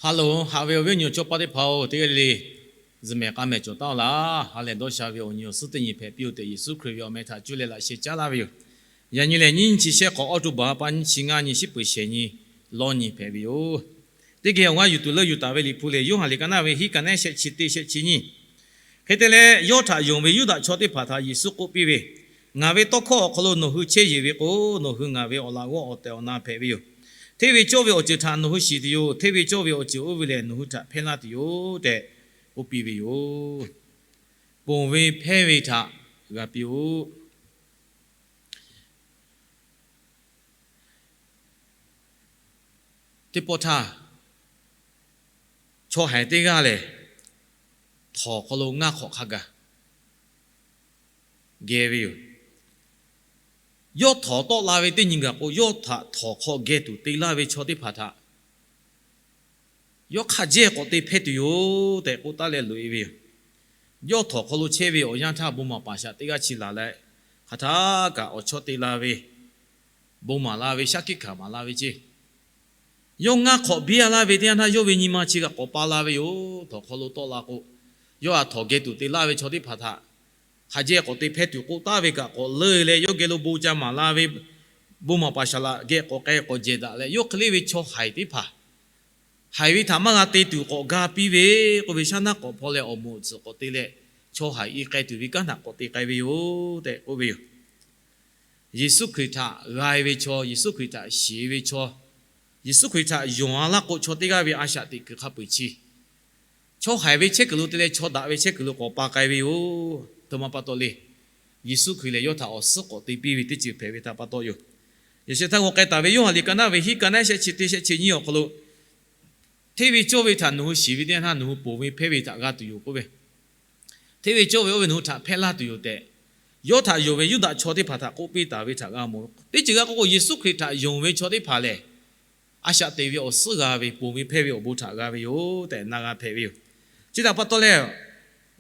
Ha loˬ, haꞈ ve awˬ viˉ awˬ nyi awˬ chawˇ paˆ teˇ hpaˍ-oˬ, teˇ g'aˇ le le zuhꞈ mehˍ k'a mehˍ cawˬ taˍ-oˆ laˇ. Ha lehˬ dawˇ sha ve awˬ nyi awˬ suhˉ teˇ nyi hpehꞈ piˇ-oˬ tehꞈ, Yeˍsuˆ Hkriꞈ ve awˬ meh htaꞈ cuˇ leh laꞈ sheh caˉ laˇ ve yoˬ. Yaꞈ nyi lehˬ, nyiˇ nyi chi shehˆ hk'awꞈ October pa nyiˇ chi ngaˇ nyi shiˉ peuˬ shehˍ nyi lawˇ nyi hpehꞈ ve yoˬ. Teˇ geh awˬ g'aˇ yuˬ tuˬ leuˆ yuˬ taˍ ve Liꞈ hpu lehˬ, Yoˇhanˬ liꞈ ka naˇ ve hiˉ ka naˉ shehˆ chi teˇ shehˆ chi nyiˇ. Hk'e te leh, yawˇ htaꞈ yonˍ ve Yuˇdaꞈ chaw teˇ hpaˍ htaꞈ Yeˍsuˆ k'oˆ piˇ ve, Ngaˬ ve tawˇ hkawˇ awˬ hk'aw lo nawˬ hui chehˇ yeˬ ve k'o, nawˬ hui ngaˬ ve awˬ laꞈ g'awˇ awˬ tehˬ awˬ na hpehꞈ ve yoˬ. Hteˇ ve cawˇ ve awˬ ceuˬ htaꞈ nawˬ hui shiˍ tuˬ yoˬ. Hteˇ ve cawˇ ve awˬ ceuˬ oˇ ve lehˬ, nawˬ hui htaꞈ hpehˇ laˇ tuˬ yoˬ tehꞈ k'oˆ piˇ ve yoˬ. Ponˬ ve hpehˇ ve htaꞈ g'a piˇ-oˆ. Teˇ pawˆ htaˇ, chaw haiˬ teˇ g'aˇ lehˬ, htawnˍ hk'aw lo ngaˇ hk'awꞈ hk'a gaˬ geh ve yoˬ. Yawˇ htawnˍ tawˆ la ve teˇ nyi gaˬ k'o, yawˇ htaꞈ htawnˍ hk'aw geh tuˬ te laˇ ve chaw teˇ hpaˍ htaꞈ yawˇ hk'a jehˇ k'awꞈ te hpehˇ tuˬ yoˬ tehꞈ k'oˆ taˉ leh loꞈ-e ve yoˬ. Yawˇ htawnˍ hk'aw lo chehˇ ve awˬ yanˇ htaˇ, bon maˍ paˍ shaꞈ teˇ g'aˇ chi laˬ leh, hk'aˬ htaˇ kaꞈ awˬ chawˇ te la ve, bon maˍ la ve, shaˉ hkiˆ hkanˍ maˍ la ve ceˇ. Yawˇ ngaˇ hk'awꞈ biˇ-a laˇ ve teˇ yanˇ htaˇ, yawˇ ve nyi ma chi kaꞈ k'awꞈ pa la ve yoˬ. Htawnˍ hk'aw lo tawˆ la k'o, yawˇ htawnˍ geh tuˬ te laˇ ve chaw teˇ hpaˍ htaꞈ hk'a jehˇ k'awꞈ te hpehˇ tuˬ k'oˆ taˉ ve kaꞈ k'awꞈ leuˆ leh, yawˇ geh lo bon ca maˍ la ve, bon maˍ paˍ shaˍ laꞈ geh k'awꞈ k'ai k'awꞈ jehˬ daꞈ leh, yawˇ hk'e le ve chaw haiˬ teˇ hpaˍ, haiˬ ve htaꞈ maˇ g'a te tuˬ k'awꞈ ga piˇ ve k'oˆ ve, shaˉ naˉ k'awꞈ hpaw leh awˬ moˍ tsuhꞈ k'awꞈ te leh, chaw haiˬ i k'ai tuˬ ve kanˉ htaꞈ k'awꞈ te k'ai ve yoˬ tehꞈ k'oˆ ve yoˬ. Yeˍsuˆ Hkriꞈ htaꞈ g'a-e ve chaw, Yeˍsuˆ Hkriꞈ htaꞈ shiˍ ve chaw, Yeˍsuˆ Hkriꞈ htaꞈ yonˍ-a laˇ k'o, chaw teˇ g'aˇ ve a shaꞈ teꞈ kuiˬ hk'a peu-eˬ chi chaw haiˬ ve chehˇ kuiˬ lo te leh chaw daꞈ ve chehˇ kuiˬ lo k'awꞈ pa k'ai ve yoˬ. Aˬ htoꞈ ma pa taw le. Yeˍsuˆ Hkriꞈ lehˬ, yawˇ htaꞈ awˬ suhˉ k'awꞈ te piˇ ve teˇ ceuˬ hpehꞈ ve htaꞈ pa taw yoˬ. Yaꞈ sheh htaˇ g'aw k'ai taˍ ve Yoˇhanˬ liꞈ ka naˇ ve hiˉ ka naˉ shehˆ chi teˇ shehˆ chi nyiˇ awˬ hk'aw lo, Hteˇ ve cawˇ ve htaꞈ nawˬ hui shiˍ ve teˇ yanˇ htaˇ, nawˬ hui ponˬ ve hpehˇ ve htaꞈ g'a tuˬ yoˬ k'oˆ ve, hteˇ ve cawˇ ve oˇ ve nawˬ hui htaꞈ hpehˇ laˇ tuˬ yoˬ tehꞈ, yawˇ htaꞈ yonˍ ve Yuˇdaꞈ chaw teˇ hpaˍ htaꞈ k'oˆ piˇ taˍ ve htaꞈ g'a mawˬ. Teˇ ceuˬ g'a k'oˆ k'o, Yeˍsuˆ Hkriꞈ htaꞈ yonˍ ve chaw teˇ hpaˍ lehˬ, a shaꞈ teꞈ ve awˬ suhˉ g'a ve, ponˬ ve hpehˇ ve awˬ bon htaꞈ g'a ve yoˬ tehꞈ na g'a hpehꞈ ve yoˬ. Chi htaꞈ pa taw leh,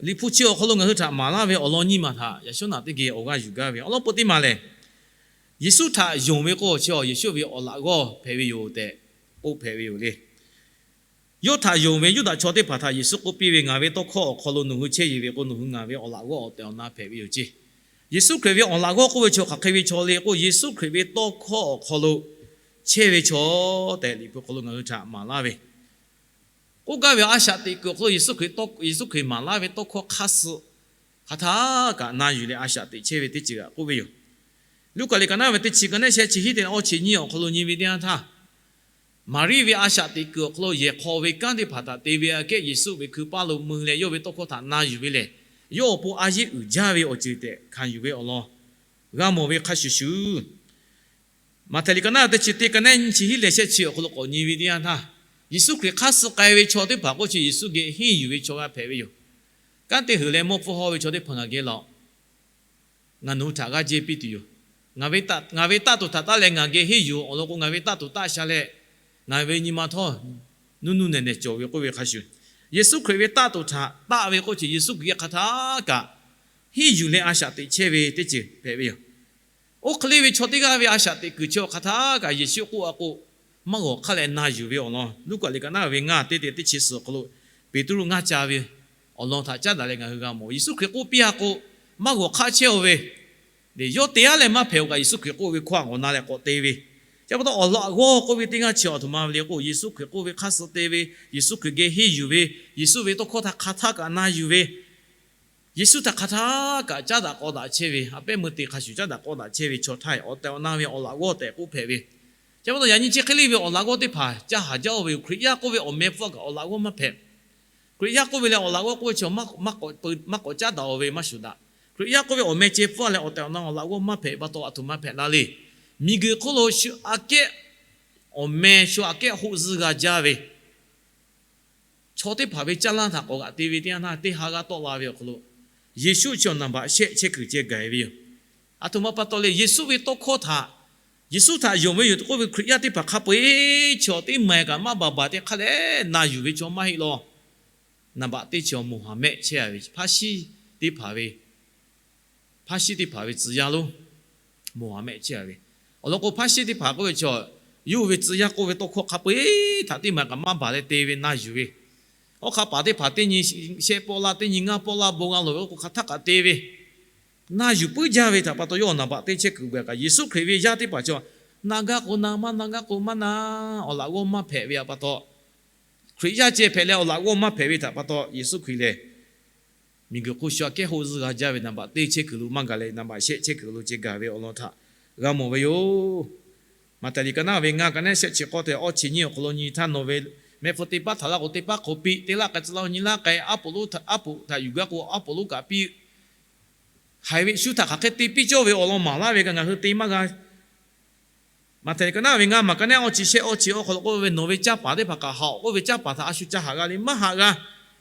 Liꞈ hpu chi awˬ hk'aw lo ngaˬ hui htaꞈ maˍ laˇ ve awˬ lawn nyiˇ maˬ htaꞈ yaꞈ shawˉ naꞈ teˇ geh awˬ g'aˇ yuˬ gaˇ ve awˬ lawn peuˬ teˇ maˬ lehˬ, Yeˍsuˆ htaꞈ yonˍ ve k'o, chi Yeˍsuˆ ve awˬ laꞈ g'awˇ hpehꞈ ve yoˬ tehꞈ k'oˆ hpehꞈ ve yoˬ le. Yawˇ htaꞈ yonˍ ve Yuˇdaꞈ chaw teˇ hpaˍ htaꞈ Yeˍsuˆ k'oˆ piˇ ve, Ngaˬ ve tawˇ hkawˇ awˬ hk'aw lo nawˬ hui chehˇ yeˬ ve k'o, nawˬ hui ngaˬ ve awˬ laꞈ g'awˇ awˬ tehˬ awˬ na hpehꞈ ve yoˬ ceˇ. Yeˍsuˆ Hkriꞈ ve awˬ laꞈ g'awˇ k'oˆ ve chaw hk'aˬ hk'e ve chaw le k'o, Yeˍsuˆ Hkriꞈ ve tawˇ hkawˇ awˬ hk'aw lo chehˇ ve chaw tehꞈ Liꞈ hpu hk'aw lo ngaˬ hui htaꞈ maˍ laˇ ve, k'oˆ gaˇ ve a shaꞈ teꞈ kuiˬ awˬ hk'aw lo Yeˍsuˆ Hkriꞈ tawˇ, Yeˍsuˆ Hkriꞈ maˍ laˇ ve tawˇ hkawˇ hk'aˇ suh hk'aˬ htaˇ kaꞈ na yuˬ leh a shaꞈ teꞈ chehˇ ve teˇ ceuˬ htaꞈ k'oˆ ve yoˬ. Luˉkaꞈ liꞈ ka naˉ ve teˇ chi ka naˉ shehˆ chi hiˉ te awˇ chi nyiˇ awˬ hk'aw lo nyi ve teˇ yanˇ htaˇ, Maˍriˆ ve a shaꞈ teꞈ kuiˬ awˬ hk'aw lo yehˬ hk'aw ve kanˉ teˇ hpaˍ htaꞈ te ve aꞈ kehˉ Yeˍsuˆ ve hkui paˇ lo mui leh yawˇ ve tawˇ hkawˇ htaꞈ na yuˬ ve lehˬ, yawˇ awˬ pon a yeˇ uiˍ jaˇ ve awˬ ceuˬ tehꞈ hkanˍ yuˬ ve awˬ lawn g'a mawˬ ve hk'a shuˍ shuˍ, Maꞈhtehˍ liꞈ ka naˉ teˇ chi teˇ ka naˉ nyiˇ chi hiˉ leh shehˆ chi awˬ hk'aw lo k'awꞈ nyi ve teˇ yanˇ htaˇ, Yeˍsuˆ Hkriꞈ hk'aˇ suh k'ai ve chaw teˇ hpaˍ k'oˆ chi Yeˍsuˆ geh henˇ yuˬ ve chaw g'aˇ hpehꞈ ve yoˬ. Kanˉ te heuˬ leh mawˇ hpfuhˇ hawˇ ve chaw teˇ hpaˍ ngaˬ geh laˬ, ngaˬ nawˬ hui htaꞈ g'aˇ jehˇ piˇ tuˬ yoˬ. Ngaˬ ve taˆ tuˬ htaꞈ taˆ leh ngaˬ geh henˇ yuˬ awˬ lawn k'o, ngaˬ ve taˆ tuˬ taˆ sha leh, ngaˬ ve nyi ma htawˇ nuˇ nuˇ nehˬ nehˬ cawˬ ve k'oˆ ve hk'a shuˍ, Yeˍsuˆ Hkriꞈ ve taˆ tuˬ htaꞈ taˆ ve k'oˆ chi Yeˍsuˆ Hkriꞈ geh hk'aˬ htaˇ kaꞈ henˇ yuˬ leh a shaꞈ teꞈ chehˇ ve teˇ ceuˬ hpehꞈ ve yoˬ. Oˇ hk'e le ve chaw teˇ g'aˇ ve a shaꞈ teꞈ kuiˬ chi awˬ hk'aˬ htaˇ kaꞈ Yeˍsuˆ k'oˆ-a k'o, maˇ g'awˬ hk'aˇ leh na yuˬ ve awˬ lawn Luˉkaꞈ liꞈ ka naˉ ve ngaˇ teˇ te teˇ chi suhˍ awˬ hk'aw lo, Peˍtruˆ ngaˇ ca ve awˬ lawn htaꞈ caˉ daꞈ leh ngaˬ hui g'a mawˬ. Yeˍsuˆ Hkriꞈ k'oˆ piˇ-a k'o, maˇ g'awˬ hk'aˇ chehˇ-oˬ ve, yawˇ te-a leh maˇ hpehꞈ-oˬ kaꞈ Yeˍsuˆ Hkriꞈ k'oˆ ve hkawˇ htaꞈ g'awˬ na leh k'awꞈ te ve. Chi pa taw awˬ laꞈ g'awˇ k'oˆ ve teˇ g'aˇ chi awˬ htoꞈ ma ve le k'o, Yeˍsuˆ Hkriꞈ k'oˆ ve hk'aˇ suh te ve, Yeˍsuˆ Hkriꞈ geh henˇ yuˬ ve, Yeˍsuˆ ve tawˇ hkawˇ htaꞈ hk'aˬ htaˇ kaꞈ na yuˬ ve, Yeˍsuˆ htaꞈ hk'aˬ htaˇ kaꞈ caˉ daꞈ k'aw daꞈ chehˇ ve, a pehˉ meuˇ te hk'a shuˍ caˉ daꞈ k'aw daꞈ chehˇ ve chaw htaˇ, awˬ tehˬ awˬ na ve awˬ laꞈ g'awˇ tehꞈ k'oˆ hpehꞈ ve. Chi pa taw yaꞈ nyi chi hk'e le ve awˬ laꞈ g'awˇ teˇ hpaˍ caˇ haˍ jaˇ-oˬ ve yoˬ. Hkriꞈ yaˇ k'oˆ ve awˬ meh hpfuhˇ kaꞈ awˬ laꞈ g'awˇ maˇ hpehꞈ. Hkriꞈ yaˇ k'oˆ ve leh awˬ laꞈ g'awˇ k'oˆ ve chi maˇ k'awꞈ caˉ daꞈ-oˬ ve maˇ shuˍ daꞈ. Hkriꞈ yaˇ k'oˆ ve awˬ meh ceh hpfuhˇ leh awˬ tehˬ awˬ na awˬ laꞈ g'awˇ maˇ hpehꞈ pa taw, a htoꞈ ma hpehꞈ la le. Miˬguiˬ hk'oˆ lo shu aꞈ kehˉ, awˬ meh shu aꞈ kehˉ hoˆ zuhˇ g'a jaˇ ve chaw teˇ hpaˍ ve caˇ lanˇ htaꞈ k'awꞈ g'aꞈ te ve teˇ yanˇ htaˇ, teˇ ha g'aˇ tawˆ la ve awˬ hk'aw lo, Yeˍsuˆ chi awˬ naˍ baꞈ shehˆ chehˇ kuiˬ ceh gaˬ-e ve yoˬ. A htoꞈ ma pa taw leh, Yeˍsuˆ ve tawˇ hkawˇ htaꞈ, Yeˍsuˆ htaꞈ yonˍ ve yoˬ tehꞈ k'oˆ ve Hkriꞈ yaˇ teˇ hpaˍ hk'a peu-eˬ chi awˬ teˇ maˬ kaꞈ maˇ baˬ baˬ te hk'a leh na yuˬ ve chaw maˇ heˆ law. Naˍ baꞈ teˇ chi awˬ Moˍhaˍmehˆ chehˇ-a ve, Hpaˇshiˉ teˇ hpaˍ ve Hpaˇshiˉ teˇ hpaˍ ve tcuh yaˇ lonˉ, Moˍhaˍmehˆ chehˇ-a ve. Awˬ lawn k'o, Hpaˇshiˉ teˇ hpaˍ k'oˆ ve chaw, Yawˇ ve tcuh yaˇ k'oˆ ve tawˇ hkawˇ hk'a peu-eˬ htaꞈ teˇ maˬ kaꞈ maˇ baˬ leh te ve na yuˬ ve, awˬ hk'aˇ paˍ teˇ hpaˍ teˇ nyi shehˆ pawˆ laˇ, teˇ nyi ngaˇ pawˆ laˇ bon g'a lawˬ ve k'o, hk'aˬ htaˇ kaꞈ te ve na yuˬ puiˉ jaˇ ve htaꞈ pa taw, yawˇ awˬ naˍ baꞈ teˇ chehˇ kuiˬ gaˬ kaꞈ Yeˍsuˆ Hkriꞈ ve yaˇ teˇ hpaˍ chi, na gaˇ k'o na maˇ, na gaˇ k'o maˇ na, awˬ laꞈ g'awˇ maˇ hpehꞈ ve htaꞈ pa taw, Hkriꞈ yaˇ ceh hpehꞈ leh awˬ laꞈ g'awˇ maˇ hpehꞈ ve htaꞈ pa taw, Yeˍsuˆ Hkriꞈ lehˬ miˬguiˬ hk'oˆ shu aꞈ kehˉ hoˆ zuhˇ g'a jaˇ ve naˍ baꞈ teˇ chehˇ kuiˬ lo maˇ gaˬ leh, naˍ baꞈ shehˆ chehˇ kuiˬ lo ceh gaˬ ve awˬ lawn htaꞈ g'a mawˬ ve yoˬ. Maꞈhtehˍ liꞈ ka naˉ ve ngaˇ ka naˉ shehˆ chi k'awˇ te awˇ chi nyiˇ awˬ hk'aw lo nyi htaˇ, nawˬ ve mehˆ hpfuh teˇ paˉ htaꞈ laˇ k'o teˇ paˉ hk'awꞈ piˇ, teˇ laˇ k'ai tcuh laˇ nyi laˇ k'ai, aˉ poꞈ lonˉ htaꞈ yuˬ gaˇ k'o aˉ poꞈ htaꞈ yuˬ gaˇ piˇ, haiˬ ve shu htaꞈ hk'aˬ hk'e te piˇ cawˇ ve awˬ lawn maˍ laˇ ve kaꞈ ngaˬ hui te maˇ g'a. Maꞈhtehˍ liꞈ ka naˉ ve ngaˇ maˬ ka naˉ awˇ chi shehˆ awˇ chi awˇ hk'aw lo k'oˆ ve, nawˬ ve canˇ paˍ teˇ hpaˍ kaꞈ haꞈ awˬ k'oˆ ve canˇ paˍ htaꞈ a shu ca haꞈ g'a le maˇ haꞈ g'a.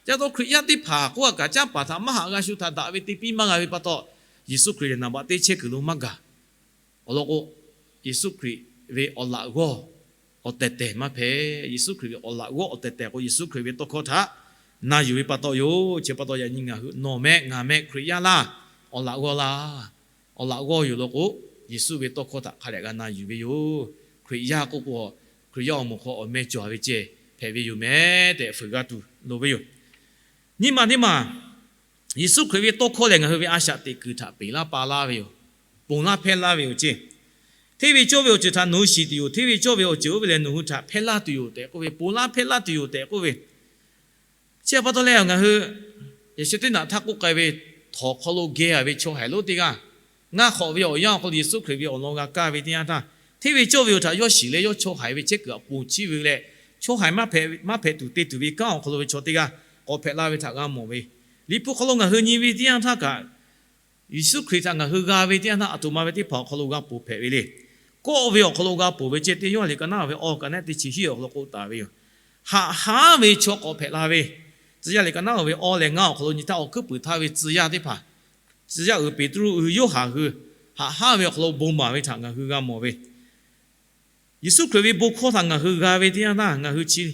Ca taw Hkriꞈ yaˇ teˇ hpaˍ k'oˆ a kaꞈ canˇ paˍ htaꞈ maˇ haꞈ g'a, shu htaꞈ daꞈ ve te piˇ maˇ g'a ve pa taw, Yeˍsuˆ Hkriꞈ lehˬ naˍ baꞈ teˇ chehˇ kuiˬ lo maˇ gaˬ. Awˬ lawn k'o, Yeˍsuˆ Hkriꞈ ve awˬ laꞈ g'awˇ awˬ tehˬ tehˬ maˇ hpehꞈ. Yeˍsuˆ Hkriꞈ ve awˬ laꞈ g'awˇ awˬ tehˬ tehˬ k'o, Yeˍsuˆ Hkriꞈ ve tawˇ hkawˇ htaꞈ na yuˬ ve pa taw yoˬ. Chi pa taw yaꞈ nyi ngaˬ hui nawˬ meh ngaˬ meh Hkriꞈ yaˇ laˇ, awˬ laꞈ g'awˇ laˇ. Awˬ laꞈ g'awˇ yoˬ law k'o, Yeˍsuˆ ve tawˇ hkawˇ htaꞈ hk'a dehꞈ g'a na yuˬ ve yoˬ. Hkriꞈ yaˇ k'oˆ k'o, Hkriꞈ yaˇ awˬ moˍ hk'aw awˬ meh cawˬ ve ceh hpehꞈ ve yoˬ meh tehꞈ fuiˍ g'a tuˬ loˍ ve yoˬ. Nyiˇ maˬ teˇ maˬ, Yeˍsuˆ Hkriꞈ ve tawˇ hkawˇ lehˬ ngaˬ hui ve a shaꞈ teꞈ kuiˬ htaꞈ peˬ laˇ pa laˇ ve yoˬ. Ponˬ laˇ hpehˇ laˇ ve yoˬ ceˇ. Hteˇ ve cawˇ ve awˬ ceuˬ htaꞈ nawˬ hui shiˍ tuˬ yoˬ. Hteˇ ve cawˇ ve awˬ ceuˬ oˇ ve lehˬ nawˬ hui htaꞈ hpehˇ laˇ tuˬ yoˬ tehꞈ k'oˆ ve, ponˬ laˇ hpehˇ laˇ tuˬ yoˬ tehꞈ k'oˆ ve, chi pa taw leh ngaˬ hui yaꞈ sheh teˇ naꞈ htaˇ k'oˆ k'ai ve, htawnˍ hk'aw lo geh a ve chaw haiˬ lonˉ teˇ g'aˇ, ngaˇ hk'awꞈ ve awˬ yanˇ awˬ hk'aw lo Yeˍsuˆ Hkriꞈ ve awˬ lawn g'a kaˇ ve teˇ yanˇ htaˇ, hteˇ ve cawˇ ve awˬ htaꞈ yawˇ shiˍ leh yawˇ chaw haiˬ ve chehˇ kuiˬ htaꞈ ponˬ chiˇ ve leh, chaw haiˬ maˇ hpehꞈ tuˬ te tuˬ ve kanˉ awˬ hk'aw lo ve chaw teˇ g'aˇ k'awꞈ hpehꞈ la ve htaꞈ g'a mawˬ ve. Liꞈ hpu hk'aw lo ngaˬ hui nyi ve teˇ yanˇ htaˇ kaꞈ, Yeˍsuˆ Hkriꞈ htaꞈ ngaˬ hui g'a ve teˇ yanˇ htaˇ, aˬ htoꞈ ma ve teˇ hpaˍ awˬ hk'aw lo g'a ponˬ hpehꞈ ve le. Kawˆ ve awˬ hk'aw lo g'a ponˬ ve ceh, teˇ Yoˇhanˬ liꞈ ka naˉ ve awˇ ka naˉ teˇ chi hiˉ awˬ hk'aw lo k'oˆ taˍ ve yoˬ. Haꞈ haˉ ve chaw k'awꞈ hpehꞈ la ve. Tcuh yaˇ liꞈ ka naˉ ve awˇ leh ngaˇ awˬ hk'aw lo nyi htaˇ, awˬ hkuiˉ puiˍ htaˇ ve tcuh yaˇ teˇ hpaˍ, tcuh yaˇ uiˍ Peˍtruˆ hui, Yoˇhanˬ hui, haꞈ haˉ ve awˬ hk'aw lo bon maˍ ve htaꞈ ngaˬ hui g'a mawˬ ve. Yeˍsuˆ Hkriꞈ ve bon hkawˇ htaꞈ ngaˬ hui g'a ve teˇ yanˇ htaˇ, ngaˬ hui chi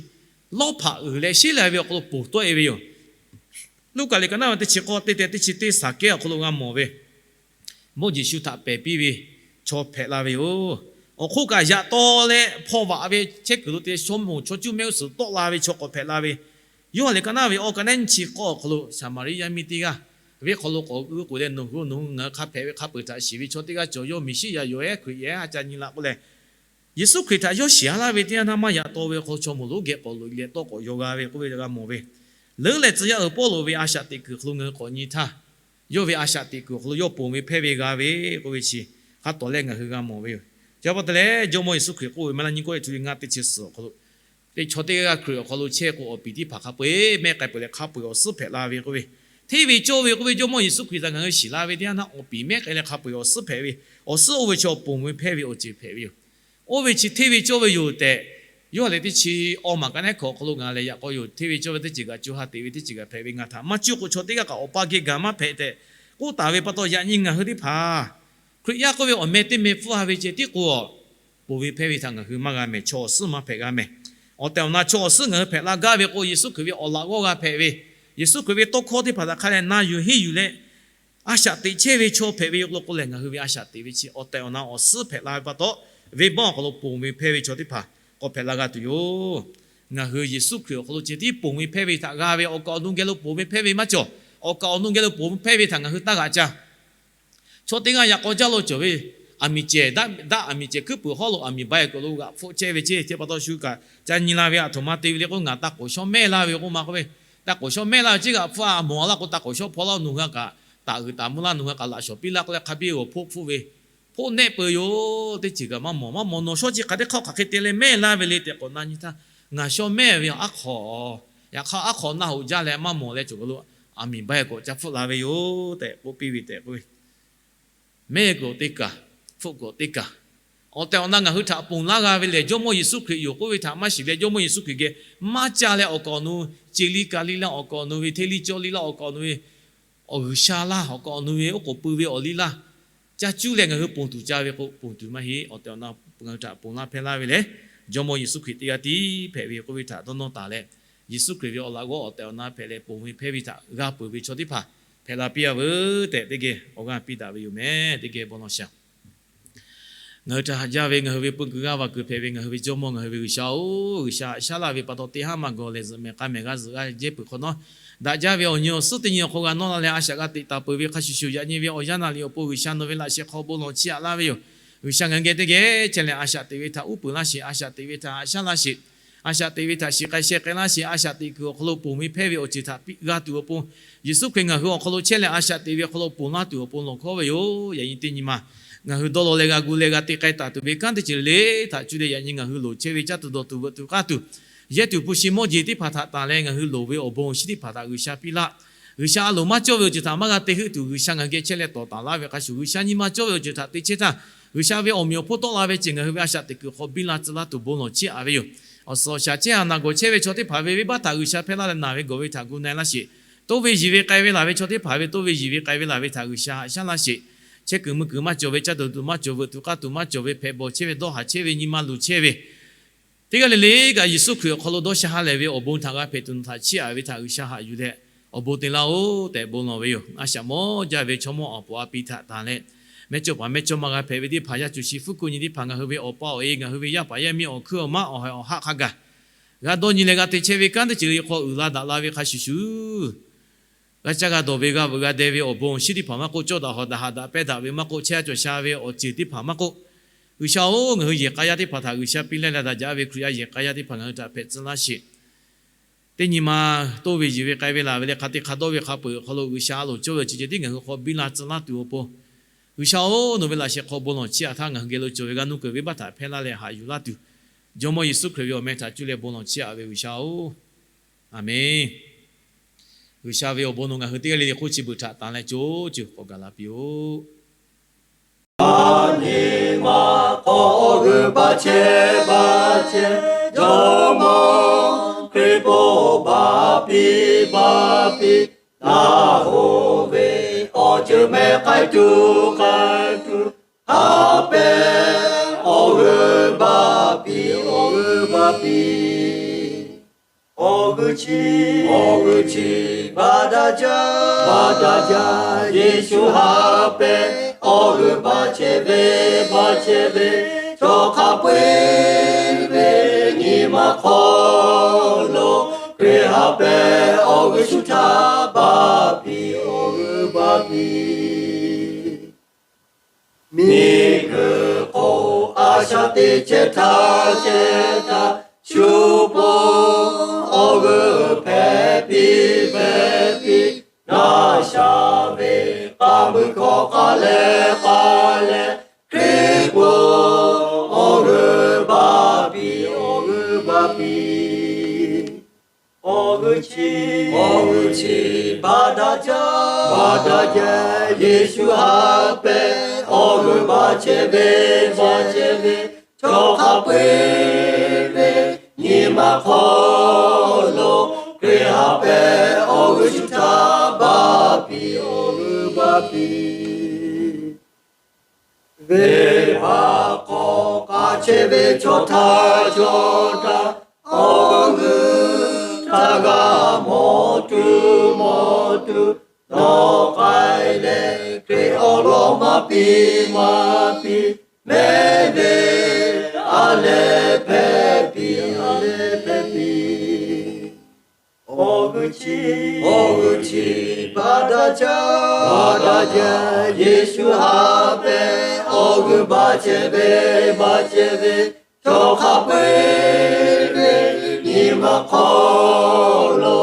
lawˇ hpaꞈ uiˍ leh sheˉ la ve awˬ hk'aw lo ponˬ tawˆ e ve yoˬ. Luˉkaꞈ liꞈ ka naˉ ve teˇ chi k'awˇ teˇ teh teˇ chi teˇ Saˍkehˇ awˬ hk'aw lo g'a mawˬ ve, mawˇ jeˬ shu htaꞈ pehˬ piˇ ve chaw hpehꞈ la ve yoˬ. Awˬ hk'oˆ kaꞈ yaꞈ taw leh hpaw vaꞈ ve chehˇ kuiˬ lo te shaw moˍ chaw cuˇ mehˆ g'uˇ suhˍ tawˆ la ve chaw k'awꞈ hpehꞈ la ve. Yoˇhanˬ liꞈ ka naˉ ve awˇ ka naˉ nyiˇ chi k'awˇ awˬ hk'aw lo Saˍmaˍriˆ yaˇ miˇ teˇ g'aˇ ve hk'aw lo k'awꞈ g'uiˇ k'oˍ leh, nawˬ hui nawˬ hui ngaˬ hui hk'a hpehꞈ ve hk'a peu-eˬ htaꞈ shiˍ ve chaw teˇ g'aˇ cawˬ, yawˇ Meˍsiˉyaꞈ yoˬ ehˉ, Hkriꞈ yoˬ ehˉ, a ca nyi la k'oˆ leh, Yeˍsuˆ Hkriꞈ htaꞈ yawˇ shiˍ a laˇ ve teˇ yanˇ htaˇ, maˇ yaꞈ taw ve awˬ hk'aw lo chaw moˍ lonˉ geh k'awꞈ loꞈ e leh tawˆ k'awꞈ yaw g'a ve k'oˆ ve g'a mawˬ ve. Leuˉ leh tcuh yaˇ uiˍ Pawˇluꞈ ve a shaꞈ teꞈ kuiˬ hk'aw lo ngaˬ hui k'awꞈ nyi htaˇ, yawˇ ve a shaꞈ teꞈ kuiˬ awˬ hk'aw lo yawˇ ponˬ ve hpehˇ ve g'a ve k'oˆ ve chi hk'a tawˍ leh ngaˬ hui g'a mawˬ ve yoˬ. Chi pa taw leh Jawˇmawˇ Yeˍsuˆ Hkriꞈ k'oˆ ve maˇ laˇ nyi kawˇ e tu ve ngaˇ teˇ chi suhˍ awˬ hk'aw lo, teˇ chaw teˇ g'aˇ Hkriꞈ awˬ hk'aw lo chehˇ k'o, awˬ piˍ teˇ hpaˍ hk'a peu-eˬ mehˆ k'ai peuˬ leh hk'a peu-eˬ awˬ suhˉ hpehꞈ la ve k'oˆ ve, hteˇ ve cawˇ ve k'oˆ ve Jawˇmawˇ Yeˍsuˆ Hkriꞈ htaꞈ ngaˬ hui shiˍ la ve teˇ yanˇ htaˇ, awˬ piˍ mehˆ k'ai leh hk'a peu-eˬ awˬ suhˉ hpehꞈ ve, awˬ suhˉ oˇ ve chaw ponˬ ve hpehˇ ve awˬ ceuˬ hpehꞈ ve yoˬ. Oˇ ve chi hteˇ ve cawˇ ve yoˬ tehꞈ, Yoˇhanˬ liꞈ teˇ chi awˇ maˬ ka naˉ hkawꞈ awˬ hk'aw lo ngaˬ lehˬ yaꞈ k'aw yoˬ. Hteˇ ve cawˇ ve teˇ ceuˬ kaꞈ co ha teꞈ ve teˇ ceuˬ kaꞈ hpehꞈ ve, ngaˬ htaꞈ maˇ cuˇ k'o chaw teˇ g'aˇ kaꞈ awˬ pa geh gaˬ maˇ hpehꞈ tehꞈ k'oˆ taˍ ve pa taw, yaꞈ nyi ngaˬ hui teˇ hpaˍ Hkriꞈ yaˇ k'oˆ ve awˬ meh teˇ meh pfuhˇ a ve ceh tiˉ k'o, ponˬ ve hpehˇ ve htaꞈ ngaˬ hui maˇ g'a mehˍ, chaw awˬ suhˉ maˇ hpehꞈ g'a mehˍ. Awˬ tehˬ awˬ na chaw awˬ suhˉ ngaˬ hui hpehꞈ la gaˇ ve k'o, Yeˍsuˆ Hkriꞈ ve awˬ laꞈ g'awˇ g'a hpehꞈ ve, Yeˍsuˆ Hkriꞈ ve tawˇ hkawˇ teˇ hpaˍ htaꞈ hk'a leh na yuˬ henˇ yuˬ leh, a shaꞈ teꞈ chehˇ ve chaw hpehꞈ ve yoˬ k'oˆ leh, ngaˬ hui ve a shaꞈ teꞈ ve chi awˬ tehˬ awˬ na awˬ suhˉ hpehꞈ la ve pa taw, venˇbaˆ awˬ hk'aw lo ponˬ ve hpehˇ ve chaw teˇ hpaˍ k'awꞈ hpehꞈ la g'a tuˬ yoˬ. Ngaˬ hui Yeˍsuˆ Hkriꞈ awˬ hk'aw lo ceh tiˉ ponˬ ve hpehˇ ve htaꞈ g'a ve, awˬ kaˍ awˬ nu geh lo ponˬ ve hpehˇ ve maˇ cawˬ. Awˬ kaˍ awˬ nu geh lo ponˬ ve hpehˇ ve htaꞈ ngaˬ hui taˇ g'aꞈ caˇ. Chaw teˇ g'aˇ yaꞈ k'aw jaˇ lo cawˬ ve, aˬ miˍ cehˬ daꞈ, daꞈ aˬ miˍ cehˬ hkuiˉ puiˍ hawˉ lo aˬ miˍ ba e k'o lo g'aꞈ hpfuhˆ chehˇ ve ceˇ. Chi pa taw shu kaꞈ ca nyi la ve, aˬ htoꞈ ma te ve le k'o, ngaˬ taˇ k'oˍ shawˉ mehˇ laˇ ve k'oˆ ma k'oˆ ve, taˇ k'oˍ shawˉ mehˇ laˇ ve ceˇ g'aꞈ hpfuhˆ a, mawˬ a laˇ k'o taˇ k'oˍ shawˉ hpawˇ laˇ, nawˬ hui a kaꞈ taˍ uiˍ taˍ mvuh laˇ, nawˬ hui a kaꞈ laꞈ shawˍ piˇ laˇ k'oˆ leh hk'a biˇ g'awˬ hpoˆ hpfuhˆ ve, hpoˆ nehˆ peu yoˬ. Teˇ ceuˬ kaꞈ maˇ mawˬ, maˇ mawˬ, nawˬ shawˉ chi hk'aˬ teˇ hk'aˇ hk'aˬ hk'e te leh mehˇ laˇ ve le tehꞈ k'awꞈ na nyi htaˇ, ngaˬ shawˉ mehˇ ve aˉ hk'aw, yaꞈ hk'aˇ aˉ hk'aw naˆ hoꞈ jaˇ leh maˇ mawˬ leh cawˬ kaˬ lo aˬ miˍ ba e k'awꞈ ca hpfuhˆ la ve yoˬ tehꞈ k'oˆ piˇ ve tehꞈ k'oˆ ve. Mehˇ k'oꞈ teˇ kaˬ, hpfuhˆ k'oꞈ teˇ kaˬ, awˬ tehˬ awˬ na ngaˬ hui htaꞈ ponˬ laˇ g'a ve lehˬ, Jawˇmawˇ Yeˍsuˆ Hkriꞈ yoˬ k'oˆ ve htaꞈ maˇ shiˍ leh, Jawˇmawˇ Yeˍsuˆ Hkriꞈ geh maˇ ca leh awˬ kaˍ awˬ nu ce liˇ ka liˇ laˇ, awˬ kaˍ awˬ nu ve hteˇ liˇ cawˇ liˇ laˇ, awˬ kaˍ awˬ nu ve awˬ G'uiˬsha laˇ, awˬ kaˍ awˬ nu ve oˉ k'oˍ pui ve awˬ liˇ laˇ, ca cuˇ leh ngaˬ hui ponˬ tuˬ ca ve k'o, ponˬ tuˬ maˇ heˆ. Awˬ tehˬ awˬ na ngaˬ hui htaꞈ ponˬ laˇ hpehˇ laˇ ve lehˬ, Jawˇmawˇ Yeˍsuˆ Hkriꞈ teˇ g'aˇ tiˉ hpehꞈ ve k'oˆ ve htaꞈ dawˇ nawˇ taˍ leh, Yeˍsuˆ Hkriꞈ ve awˬ laꞈ g'awˇ awˬ tehˬ awˬ na hpehꞈ leh ponˬ ve hpehˇ ve htaꞈ g'a peuˬ ve chaw teˇ hpaˍ hpehꞈ la piˇ a veuˬ tehꞈ teˇ geh awˬ g'aˇ piˇ daꞈ ve yoˬ meh. Teˇ geh bon lawˬ shaˍ. Ngaˬ hui htaꞈ haꞈ jaˇ ve ngaˬ hui ve peu kuiˬ g'aˇ va kuiˬ hpehꞈ ve ngaˬ hui ve Jawˇmawˇ, ngaˬ hui ve G'uiˬsha-oˬ, G'uiˬsha haꞈ shaˉ laˇ ve pa taw teˇ haˉ maˇ gawˬ leh zuhꞈ mehˍ k'a mehˍ g'a zuhꞈ g'a jehˇ peuˬ hk'awꞈ nawˉ, daꞈ jaˇ ve awˬ nyi awˬ suhˉ teˇ nyi awˬ hk'aw g'a nawˇ la leh a shaꞈ g'a teꞈ taˍ peuˬ ve hk'a shuˍ shuˍ, yaꞈ nyi ve awˬ yanˇ naˍ liꞈ awˬ pon G'uiˬsha nawˬ ve laꞈ sheh hk'aw bon lawˬ chiˇ aꞈ laˇ ve yoˬ. G'uiˬsha ngaˬ hui geh teˇ geh chehˇ leh a shaꞈ teꞈ ve htaꞈ uˉ peunˍ laˇ sheˍ. A shaꞈ teꞈ ve htaꞈ haꞈ shaˉ laˇ sheˍ. A shaꞈ teꞈ ve htaꞈ shiˍ k'ai sheh k'ai laˇ sheˍ. A shaꞈ teꞈ kuiˬ awˬ hk'aw lo ponˬ ve hpehˇ ve awˬ ceuˬ htaꞈ piˇ g'a tuˬ awˬ pon, Yeˍsuˆ Hkriꞈ ngaˬ hui awˬ hk'aw lo chehˇ leh a shaꞈ teꞈ ve awˬ hk'aw lo ponˬ laˇ tuˬ awˬ pon lawˬ hkawˉ ve yoˬ. Yaꞈ nyi teˇ nyi ma ngaˬ hui dawˇ law leh g'a gu leh g'a te k'ai taˍ tuˬ ve kanˉ teˇ ceuˬ le le htaꞈ cuˇ leh yaꞈ nyi ngaˬ hui loˍ chehˇ ve caˇ tuˬ dawˬ tuˬ veuꞈ tuˬ k'aˇ tuˬ, yehˇ tuˬ hpu shi mawˇ jeˬ teˇ hpaˍ htaꞈ tanˬ leh ngaˬ hui loˍ ve awˬ bon awˬ shinˉ teˇ hpaˍ htaꞈ G'uiˬsha piˇ laˇ. G'uiˬsha a loˍ maˇ cawˇ ve awˬ ceuˬ htaꞈ maˇ g'a te heuˆ tuˬ, G'uiˬsha ngaˬ hui geh chehˇ leh tawˍ taˍ laˇ ve hk'a shuˍ, G'uiˬsha nyi ma cawˇ ve awˬ ceuˬ htaꞈ te chehˇ htaˇ, G'uiˬsha ve awˬ meꞈ awˬ hponˇ tawˆ la ve ceuˬ ngaˬ hui ve a shaꞈ teꞈ kuiˬ hk'aw biˇ la tcuh laˇ tuˬ bon lawˬ chiˇ aꞈ ve yoˬ. Awˬ suhˍ awˬ shaˍ chehˇ haˍ naˬ gawˬ chehˇ ve chaw teˇ hpaˍ ve venˇbaˆ htaꞈ G'uiˬsha hpehˇ laˇ leh naˬ ve gawˬ ve htaꞈ gu na-e laˇ sheˍ. Toˇ ve yiˬ ve k'ai ve laˬ ve chaw teˇ hpaˍ ve toˇ ve yiˬ ve k'ai ve laˬ ve htaꞈ G'uiˬsha haꞈ shaˉ laˇ sheˍ. Chehˇ kuiˬ mui kuiˬ maˇ cawˬ ve, caˇ tuˬ dawˬ tuˬ maˇ cawˬ, veuꞈ tuˬ k'aˇ tuˬ maˇ cawˬ ve, hpehꞈ bawˬ chehˇ ve, dawˇ haˍ chehˇ ve, nyi ma luˬ chehˇ ve, teˇ g'aˇ le le kaꞈ Yeˍsuˆ Hkriꞈ awˬ hk'aw lo dawˇ sha ha lehˬ ve awˬ bon htaꞈ g'a hpehꞈ tuˬ nawˬ htaꞈ chiˇ aꞈ ve htaꞈ G'uiˬsha haꞈ yuˬ leh awˬ bon te laˇ-oˬ tehꞈ bon lawˬ ve yoˬ. A shaꞈ mawˇ jaˇ ve chaw mawˇ awˬ poˍ a pi htaꞈ tanˬ leh, mehˇchawˇpaˍ mehˇchawˇma g'a hpehꞈ ve teˇ hpaˍ, yaˇ cuˬ shi fuˉ kuˆ nyi teˇ hpaˍ, ngaˬ hui ve awˬ pa awˬ e, ngaˬ hui ve yaˇ paˍ yaˇ miˇ awˬ hkuiˉ awˬ maˉ awˬ haiˬ awˬ haˆ hk'a gaˬ g'a dawˇ nyi leh g'a te chehˇ ve kanˉ teˇ ceuˬ le hk'aw uiˍ la daꞈ la ve hk'a shuˍ shuˍ, g'a caˇ g'a dawˬ ve, g'a veuꞈ g'a deh ve awˬ bon awˬ shinˉ teˇ hpaˍ maˇ k'oˆ, cawˇ daꞈ hawˍ daꞈ haꞈ daꞈ pehˇ daꞈ ve maˇ k'oˆ, chehˇ sha cawˬ sha ve awˬ ceuˬ teˇ hpaˍ maˇ k'oˆ, G'uiˬsha-oˬ, ngaˬ hui yehˬ k'a yaˇ teˇ hpaˍ htaꞈ G'uiˬsha piˇ leh leh daꞈ jaˇ ve Hkriꞈ yaˇ yehˬ k'a yaˇ teˇ hpaˍ ngaˬ hui htaꞈ hpehꞈ tcuh laˇ sheˍ. Teˇ nyi ma toˇ ve yiˬ ve k'ai ve laˬ ve leh hk'a te hk'a dawˇ ve hk'a peuˬ awˬ hk'aw lo G'uiˬsha a loˍ cawˇ ve awˬ ceuˬ ceh tiˉ ngaˬ hui hk'aw biˇ la tcuh laˇ tuˬ awˬ pon, G'uiˬsha-oˬ, nawˬ ve laꞈ sheh hk'aw bon lawˬ chiˇ aꞈ htaˇ ngaˬ hui geh lo cawˬ ve g'a nuˇ kuiˬ venˇbaˆ htaꞈ hpehˇ laˇ leh haꞈ yuˬ laˇ tuˬ, Jawˇmawˇ Yeˍsuˆ Hkriꞈ ve awˬ meh htaꞈ cuˇ leh bon lawˬ chiˇ aꞈ ve G'uiˬsha-oˬ, Aˍmenˇ. G'uiˬsha ve awˬ bon nawˬ ngaˬ hui teˇ g'aˇ le le hk'oˆ chi beuꞈ htaꞈ tanˬ leh co ceuˬ k'awꞈ gaˬ la piˇ-oˆ. Aˬ nyi ma k'awꞈ g'uiˬ baˆ chehˇ baˆ chehˇ, Jawˇmawˇ Hkriꞈ po baˬ piˇ baˬ piˇ, naˬ-oˬ ve awˬ ceuˬ meh k'ai tuˬ k'ai tuˬ, haꞈ pehˇ awˬ g'uiˬ baˆ piˇ awˬ g'uiˬ baˆ piˇ. Awˬ g'uiˬ chi, awˬ g'uiˬ chi baˬ daꞈ jaˇ, baˬ daꞈ jaˇ, Yeˍsuˆ haꞈ pehˇ awˬ g'uiˬ baˆ chehˇ ve, baˬ chehˇ ve, chaw hk'a peu-eˬ ve nyi ma hk'aw lo Hkriꞈ haꞈ pehˇ awˬ g'uiˬ shu htaꞈ baˬ piˇ awˬ g'uiˬ baˆ piˇ. Miˬguiˬ hk'oˆ a shaꞈ teꞈ chehˇ htaˇ chehˇ htaˇ, shu po awˬ g'uiˬ hpehꞈ piˇ hpehꞈ piˇ, naˬ shaˍ ve k'a mui hkawˇ k'a leh k'a leh, Hkriꞈ po awˬ g'uiˬ baˆ piˇ awˬ g'uiˬ baˆ piˇ. Awˬ g'uiˬ chi, awˬ g'uiˬ chi baˬ daꞈ jaˇ, baˬ daꞈ jaˇ, Yeˍsuˆ haꞈ pehˇ awˬ g'uiˬ baˆ chehˇ ve, baˆ chehˇ ve, chaw hk'a peu-eˬ ve nyi ma hk'aw lo Hkriꞈ haꞈ pehˇ awˬ g'uiˬ shu htaꞈ baˬ piˇ awˬ g'uiˬ baˆ piˇ. Venˇbaˆ hk'aw k'aꞈ chehˇ ve chaw htaꞈ chaw htaꞈ awˬ g'uiˬ htaꞈ g'a mawˬ tuˬ mawˬ tuˬ, nawˬ k'ai leh Hkriꞈ awˬ lawn maˇ piˇ maˇ piˇ, mehˆ ve a leh hpehꞈ piˇ a leh hpehꞈ piˇ. Awˬ g'uiˬ chi, awˬ g'uiˬ chi baˬ daꞈ jaˇ, baˬ daꞈ jaˇ, Yeˍsuˆ haꞈ pehˇ awˬ g'uiˬ baˆ chehˇ ve, baˆ chehˇ ve, chaw hk'a peu-eˬ ve nyi ma hk'aw lo